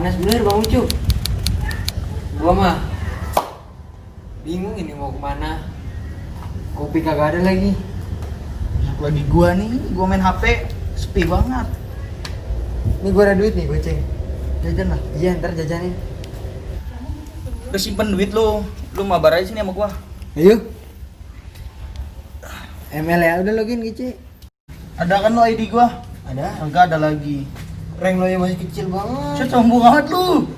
Panas bener Bang Ucup. Gua mah bingung ini mau kemana. Kopi kagak ada lagi. Enak lagi gua nih, gua main HP sepi banget. Ini gua ada duit nih goceng. Jajan lah. Iya ntar jajanin. Udah simpen duit lu mabar aja sini sama gua. Ayo. ML ya udah login Gici. Ada kan lo ID gua? Ada. Enggak ada lagi. Rank lo yang masih kecil banget. Set sombong amat lu.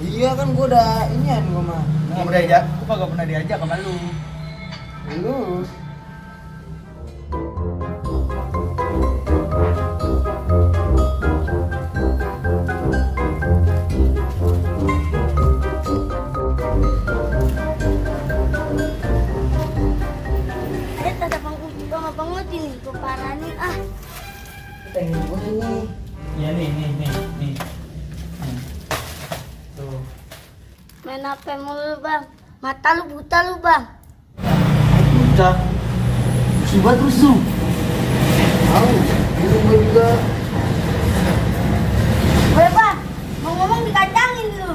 Iya kan gua udah inian gua mah. Enggak pernah diajak, gua kagak pernah diajak sama lu. Lu. Ada Bang Ucup sama Bang Odi nih, gue paranin ah. Pengen gua sini. Iya nih. Tuh. Main HP mulu bang, mata lu buta lu bang. Udah. Musibah terus lu. Tahu. Dulu gua juga. Gue bang, mau ngomong dikacangin lu.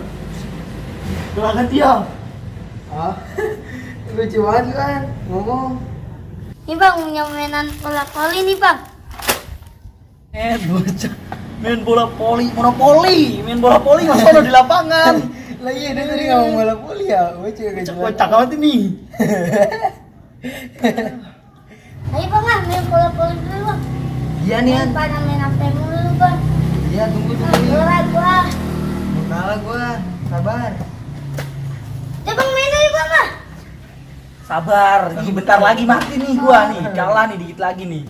Silakan dia. Ah. Lucu banget kan ngomong. Nih bang, punya mainan bola voli nih bang. Bocah. Main bola poli masa lo di lapangan. Lah iya dia tadi ngomong bola voli ya. Gua juga gak jelas. Kocak banget ini. Ayo bang ah, main bola voli dulu bang. Iya nih An. Pada main HP mulu lu bang. Iya tunggu dulu. Bola gua. Mau kalah gua. Sabar. Ya bang main aja bang ah. Sabar, nih bentar lagi mati nih gua nih. Kalah nih dikit lagi nih.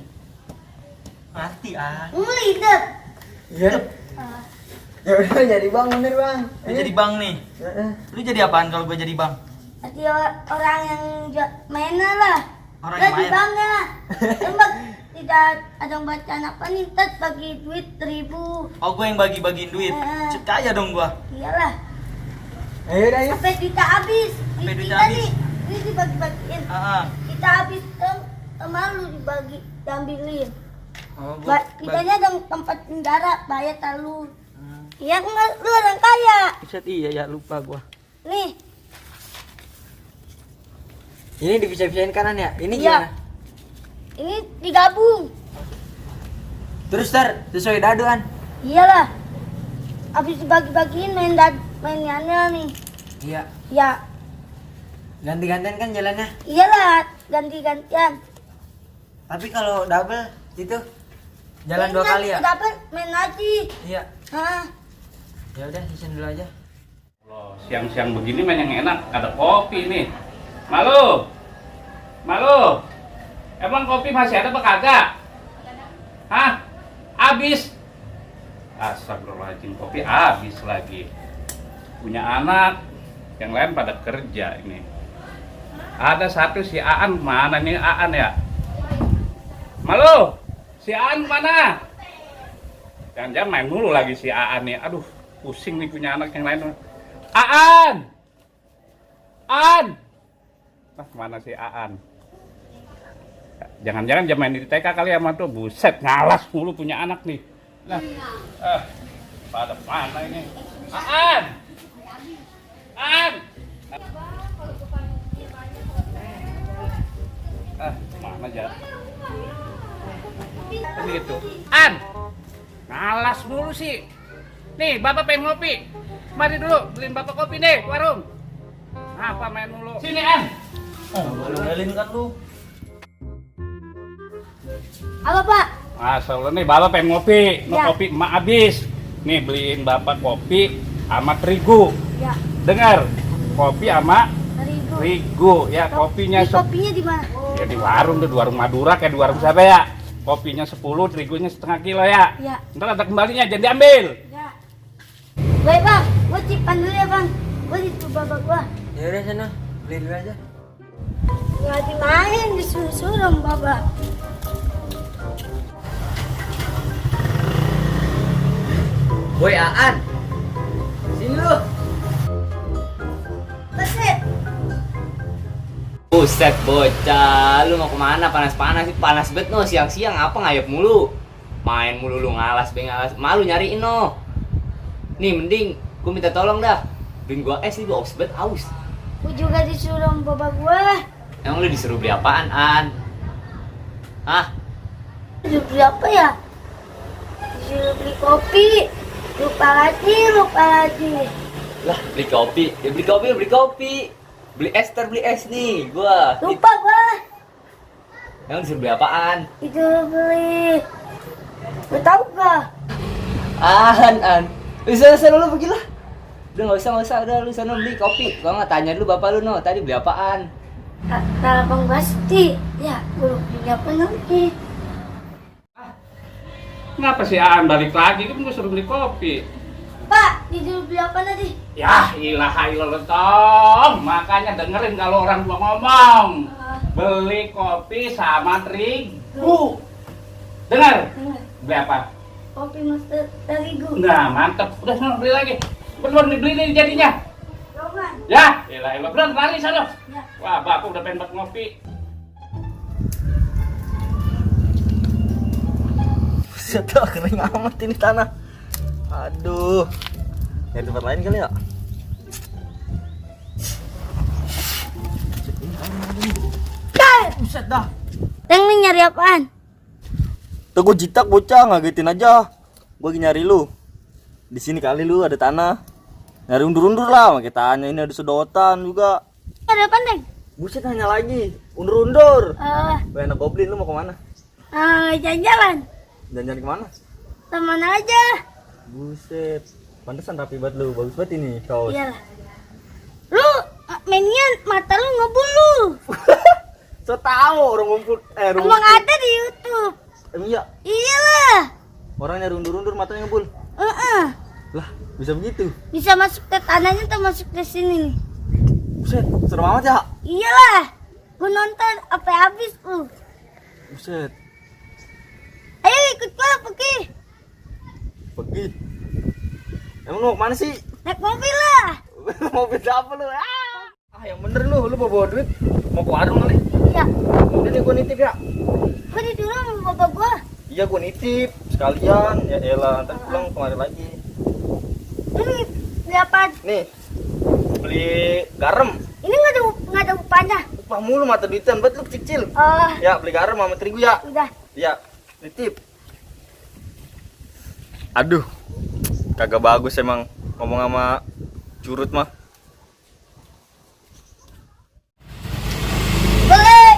Mati ah. Mulai deh. Iya. Ya udah jadi bang bener bang. Lu jadi bang nih. Lu jadi apaan kalau gua jadi bang? Jadi orang yang mainnya lah. Orang Lah yang di main. banknya. Tembak tidak ada yang bacaan apa nih, tet bagi duit 1.000. Oh gua yang bagi-bagiin duit. Kaya dong gua. Iyalah. Ayo udah ayo. Sampai kita habis. Sampai Kita duitnya habis. nih, ini dibagi-bagiin. Heeh. Kita habis sama lu dibagi, diambilin. Oh, gua Kitanya ada tempat penjara, bayar talu. Iya enggak, lu orang kaya. Buset, iya ya lupa gua. Nih, Ini dipisah-pisahin kanan ya. Ini Iya. gimana? ini digabung. Terus tar sesuai daduan. Iyalah. Habis dibagi-bagiin mainannya nih. Iya. Ya, Ganti-gantian kan jalannya. iyalah, ganti-gantian. Tapi kalau double itu jalan 2 Ingat, kali ya. Dapat main lagi. Iya. Hah? Ya udah season dulu aja. Loh, siang-siang begini main yang enak, ada kopi nih. Malu, emang kopi masih ada apa kagak? Hah? Habis? Astagfirullahaladzim, kopi habis lagi. Punya anak, yang lain pada kerja ini. Ada satu si Aan, mana nih Aan ya? Malu, si Aan mana? Jangan-jangan main mulu lagi si Aan nih. Aduh, pusing nih punya anak yang lain. Aan! Mana si Aan? Jangan-jangan dia main di TK kali ya, tuh. Buset, ngalas mulu punya anak nih. Nah, pada mana ini? Aan! Mana aja? Begitu. Ngalas mulu sih. Nih, Bapak pengen ngopi. Mari dulu, beliin Bapak kopi nih, warung. Apa main mulu? Sini, Lu ngelin kan lu. Apa, Pak? Asal nih, Bapak pengen ngopi. Ya. Kopi emak habis. Nih, beliin Bapak kopi sama terigu. Ya, Dengar, kopi sama 1.000. terigu. Ya, kopinya Ini kopinya di mana? ya di warung tuh, di warung Madura kayak di warung siapa ya? Kopinya 10, terigunya setengah kilo ya. Ya. Ntar ada kembalinya, jangan diambil. Ya. Baik, Bang. Gua cipan dulu ya, Bang. Gua di babak gua. Ya udah sana beli dulu aja. Nggak dimain, disuruh-suruh sama Bapak. Boy Aan. Sini lu. Besek. Buset bocah, lu mau kemana? Panas-panas sih, panas banget no, siang-siang apa ngayap mulu. Main mulu lu ngalas, malu nyariin no. Nih mending Gua minta tolong dah. Beliin gua es nih, gua aus banget, aus. Gua juga disuruh sama bapak gua. Emang lu disuruh beli apaan, An? Hah? Disuruh beli apa ya? Disuruh beli kopi. Lupa lagi. Lah, beli kopi. Ya beli kopi. Beli es nih, gua. Lupa gua. Emang disuruh beli apaan? Disuruh beli. Lu tahu gak? An. Bisa lu pergi lah. Udah nggak usah, udah lu sana beli kopi. Gua nggak tanya dulu bapak lu no, tadi beli apaan? Kalau Bang Basti, ya gua beli apa nanti? Kenapa si Aan balik lagi? Kan gue suruh beli kopi. Pak, disuruh beli apa tadi? Ya ilaha illallah Tom. Makanya dengerin kalau orang tua ngomong. Beli kopi sama terigu. Dengar? Dengar. Beli apa? Kopi master terigu. Nah mantep. Udah sana beli lagi. Beneran dibeli nih jadinya. Roman. Ya ilaha illallah. Beneran lari sana. Ya. Wah bapak udah pengen buat ngopi. Buset dah, kering amat ini tanah. Aduh. Nyari tempat lain kali ya? Buset dah. Teng nih nyari apaan? Tuh gue jitak bocah, ngagetin aja. Gue lagi nyari lu. Di sini kali lu ada tanah. Nyari undur-undur lah, makanya tanya ini ada sedotan juga. Nyari apaan, Teng? Buset nanya lagi, undur-undur. Eh, Anak goblin lu mau kemana? jalan-jalan. Jalan-jalan kemana? Teman aja. Buset, pantesan rapi banget lu, bagus banget ini kaos. Iyalah. Lu mainnya mata lu ngebulu. So tau orang ngumpul, Emang ada di YouTube. Emang iya, Iyalah. orang nyari undur-undur matanya ngebul. Lah, bisa begitu? Bisa masuk ke tanahnya atau masuk ke sini nih. Buset, serem amat ya? Iyalah. Gua nonton sampai habis lu. Buset, Ayo ikut gua pergi. pergi. Emang lu mau kemana sih? Naik mobil lah. Mau beli apa lu? Yang bener lu bawa duit. Mau ke warung kali? Iya. Udah nih gua nitip ya. Gua di dulu sama bapak gua. Iya gua nitip sekalian. Ya elah, ntar pulang kemarin lagi. Ini beli apa? Nih, beli garam. Ini nggak ada upahnya. Upah mulu mata duitan, buat lu kecil. Oh, Ya beli garam sama terigu ya. udah. Ya, nitip. Aduh, kagak bagus emang ngomong sama curut mah. Boleh.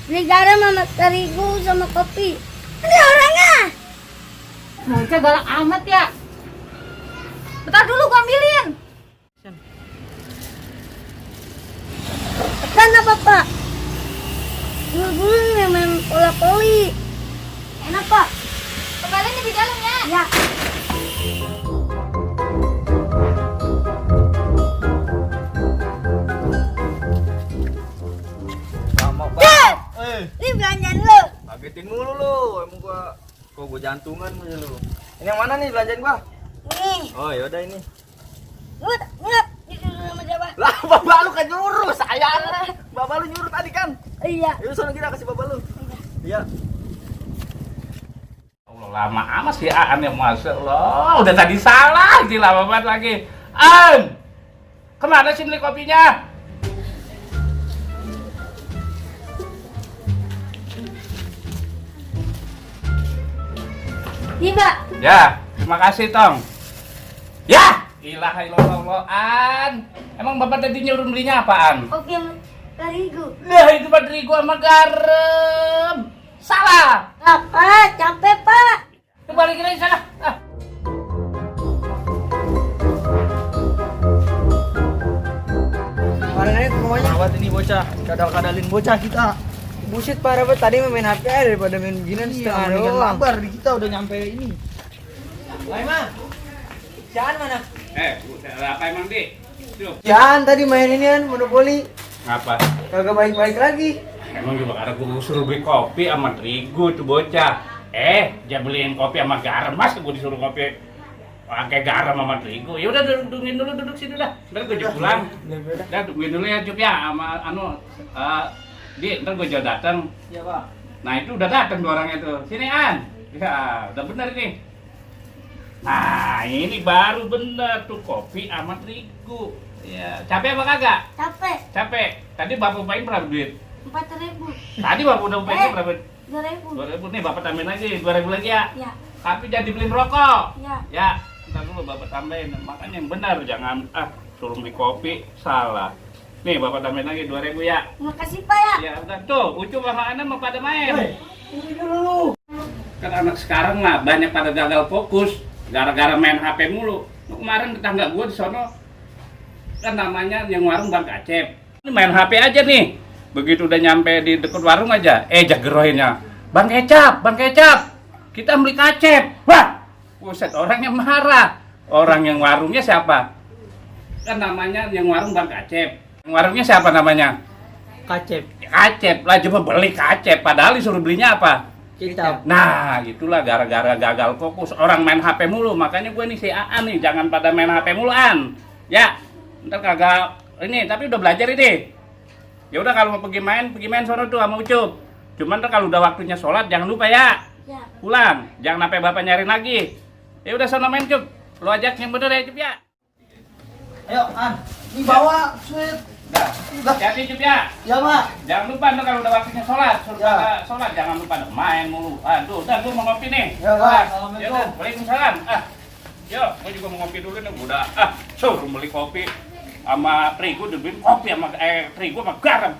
Beli garam sama terigu sama kopi. Ini orangnya. Bocah galak amat ya. Bentar dulu gua ambilin. Pesan apa, Pak? Bulu-bulu memang pola poli. Enak, Pak. Kembaliin di dalam ya. Ya. Lama banget. Ini belanjaan lu. Kagetin mulu lu, emang gua jantungan aja lu. Ini yang mana nih belanjain gua? Nih. Oh yaudah ini. Lu ngap disuruh sama siapa? Lah bapak lu kan nyuruh, sayang. Bapak lu nyuruh tadi kan. Iya. Yaudah sana kita kasih bapak lu. Iya. Allah lama amat si Aan ya masya Allah. Udah tadi salah, jadi lama banget lagi. Aan, kemana sih beli kopinya? Tiba. Ya, terima kasih Tong. Ya, ilaha illallah Aan. Emang bapak tadi nyuruh belinya apaan? Kopi sama terigu. Nah itu mah terigu sama garam. Salah. Apa? Capek, Pak. Kembaliin lagi sana. Ah. Kemarin aja semuanya. Awat ini bocah, kadal-kadalin bocah kita. Buset parah banget, tadi main HP aja daripada main beginian setengah Dengan doang. labar di kita udah nyampe ini. Wah, Mang. Jangan mana? Buset, apa emang Di? Yuk. Jangan tadi main ini kan monopoli. Ngapa? Kagak baik-baik lagi. Emang juga karena gue suruh beli kopi sama terigu tuh bocah. Dia beliin kopi sama garam, mas gue disuruh kopi pakai garam sama terigu. Ya udah duduk sini dah. Ntar gue jauh pulang. Udah tungguin dulu ya Jup ya sama Di, ntar gue jauh datang. Iya, Pak. Nah itu udah datang dua orangnya tuh. Sini An. Ya, udah bener ini. Ah, ini baru bener tuh kopi sama terigu. Ya, capek apa kagak? Capek. Capek. Tadi bapak upain berapa duit? 4.000. Tadi bapak udah upain berapa? 2.000. 2.000 nih, bapak tambahin lagi 2.000 lagi ya. Ya. Tapi jangan dibeliin rokok. Ya. Ya, ntar dulu bapak tambahin. Makanya yang benar jangan suruh beli kopi salah. Nih bapak tambahin lagi 2.000 ya. Makasih Pak ya. Ya udah tuh, Ucup sama Ana mau pada main. Kan anak sekarang mah banyak pada gagal fokus gara-gara main HP mulu. Kemarin tetangga gua di sono kan namanya yang warung Bang Kacep. Ini main HP aja nih. Begitu udah nyampe di dekat warung aja, jageroinnya. Bang Kecap, kita beli kacep. Wah, buset, orangnya marah. Orang yang warungnya siapa? Kan namanya yang warung Bang Kacep. Yang warungnya siapa namanya? Kacep. Kacep lah, coba beli kacep. Padahal disuruh belinya apa? Kecap. Nah, itulah gara-gara gagal fokus. Orang main HP mulu, makanya gue nih si Aan nih, jangan pada main HP muluan. Ya, ntar kagak ini, tapi udah belajar ini. Ya udah kalau mau pergi main sono tuh sama Ucup. Cuman ntar kalau udah waktunya sholat jangan lupa ya. Ya. Pulang, jangan sampai bapak nyariin lagi. Ya udah sono main Cup. Lo ajak yang bener ya Cup ya. Ayo, An. Ini bawa sweet. Dah, hati-hati Cup ya. Ya, Mak. Jangan lupa ntar kalau udah waktunya sholat, suruh Ya. pada sholat jangan lupa main mulu. Aduh, udah gue mau ngopi nih. Ya, Pak. Ya Assalamualaikum. udah, waalaikumsalam. Yo, gue juga mau ngopi dulu nih. Udah, suruh beli kopi sama terigu, dibeliin kopi sama terigu sama garam.